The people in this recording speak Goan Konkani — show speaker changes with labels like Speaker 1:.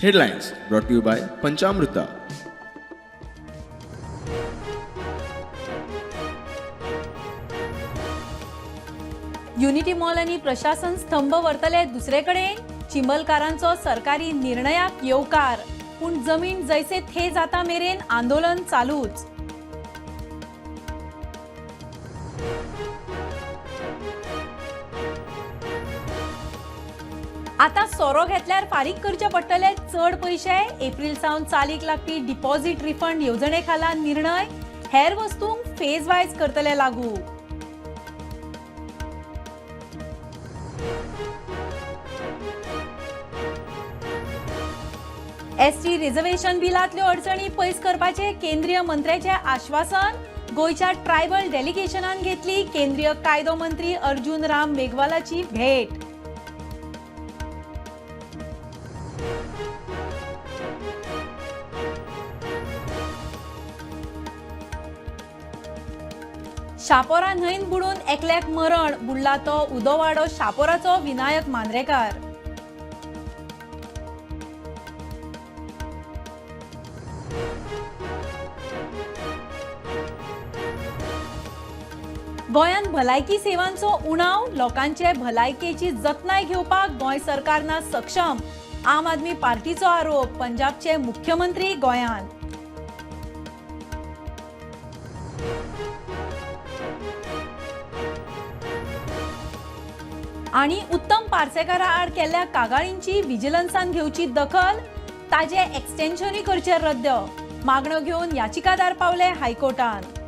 Speaker 1: Headlines brought to you by Panchamruta.
Speaker 2: Unity mall आनी प्रशासन स्तंभ व्हरतले दुसरे कडेन. चिंबलकारांचो सरकारी निर्णयाक येवकार, पूण जमीन जैसे थे जाता मेरेन आंदोलन चालूच. आता सोरो घेतल्यार फारीक करचे पडटले चड पयशे. एप्रील सावन चालीक लागपी डिपॉझिट रिफंड येवजणे खाला निर्णय. हेर वस्तूंक फेज वायज करतले लागू. एसटी रिझर्वेशन बिलांतल्यो अडचणी पयस करपाचे केंद्रीय मंत्र्याचे आश्वासन. गोंयच्या ट्रायबल डेलिगेशनान घेतली केंद्रीय कायदो मंत्री अर्जुन राम मेघवालाची भेट. शापोरा न्हंयत बुडून एकल्याक मरण. बुडला तो उदोवाडो शापोराचो विनायक मांद्रेकार. गोंयांत भलायकी सेवांचो उणाव. लोकांचे भलायकेची जतनाय घेवपाक गोंय सरकार ना सक्षम. आम आदमी पार्टीचो आरोप. पंजाबचे मुख्यमंत्री गोंयांत. आनी उत्तम पार्सेकारा आड केल्ल्या कागाळींची विजिलन्सान घेवची दखल. ताजे एक्सटेन्शनूय करचे रद्द. मागण्यो घेवन याचिकादार पावले हायकोर्टात.